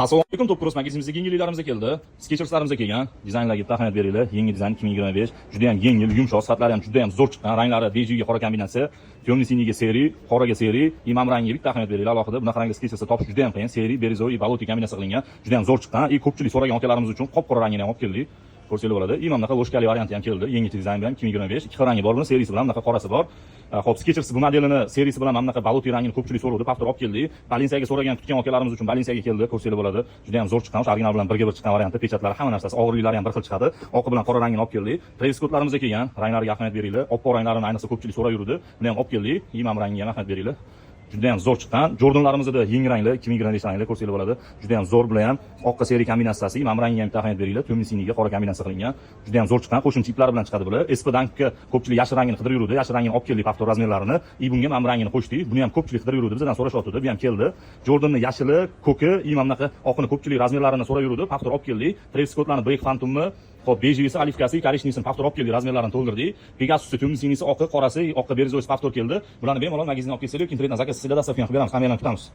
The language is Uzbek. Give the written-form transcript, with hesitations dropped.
Assalomu alaykum, Top Cross magazinimizga yengilliklarimiz keldi. Skecherslarimiz kelgan. Dizaynlarga bitta ahamiyat beringlar. Yangi dizayn 2025, juda ham yengil, yumshoq, sifatlari ham juda ham zo'r chiqqan. Ranglari бежевый ga qora kombinatsiya, темный синий ga серый, qoraga серый, imam rangiga bitta ahamiyat beringlar alohida. Bunaqa rangli Skechersni topish juda ham qiyin. Серый, бирюзовый, болотный kombinatsiya qilingan. Juda ham zo'r chiqqan. И ko'pchilik so'ragan akalarimiz uchun qop-qora rangini ham olib keldik. Ko'rsanglar bo'ladi. И mana bunaqa ложка li varianti ham keldi. Yangi dizayn bilan 2025. Ikki xil rangi bor buni, серый si bilan bunaqa qorasi bor. Xo'p, Skechers bu modelini серый si bilan mana bunaqa болотный rangini ko'pchilik so'rovdi, повтор olib keldik. Balenciaga so'ragan, kutgan akalarimiz uchun Balenciaga keldi, ko'rsanglar bo'ladi. Juda ham zo'r chiqqan, o'sha original bilan birga bir chiqqan varianti, печать lari, hamma narsasi, og'irliklari ham bir xil chiqadi. Oqi bilan qora rangini olib keldik. Travis Scott'larimizga kelgan, ranglariga ahamiyat beringlar. Oppoq ranglarini ayniqsa ko'pchilik so'rab yurdi. Buni ham olib keldik. Imam rangiga ham ahamiyat beringlar. Juda ham zo'r chiqqan. Jordanlarimizda yangi rangli, 2025 rangli, ko'rsanglar bo'ladi. Juda ham zo'r bular ham. Oqqa серый kombinatsiyasi, imam rangiga ham bitta ahamiyat beringlar. Темный синий ga qora kombinatsiya qilingan. Juda ham zo'r chiqqan. Qo'shimcha iplari bilan chiqadi bular. SP Dunkga ko'pchilik yashil rangini qidirib yurdi. Yashil rangini olib keldik, повтор razmerlarini. И bunga mana bu rangini qo'shdik. Buni ham ko'pchilik qidirib yurdi. Bizdan so'rashyotdi. Bu ham keldi. Jordanni yashili, ko'ki, и mana bunaqa oqini ko'pchilik razmerlarini so'rab yurdi. Повтор olib keldik. Travis Scottlarni Black Phantomni. Xo'p, бежевый si, оливка si, коричневый sini повтор olib keldik, razmerlarini to'ldirdik. Pegasusni темный синий si, oqi, qorasi, oqi бирюзовый si повтор keldi. Bularni bemalol magazinga olib kelsanglar yoki internetdan заказ qilsanglar, доставка qilib beramiz. Hammalarni kutamiz.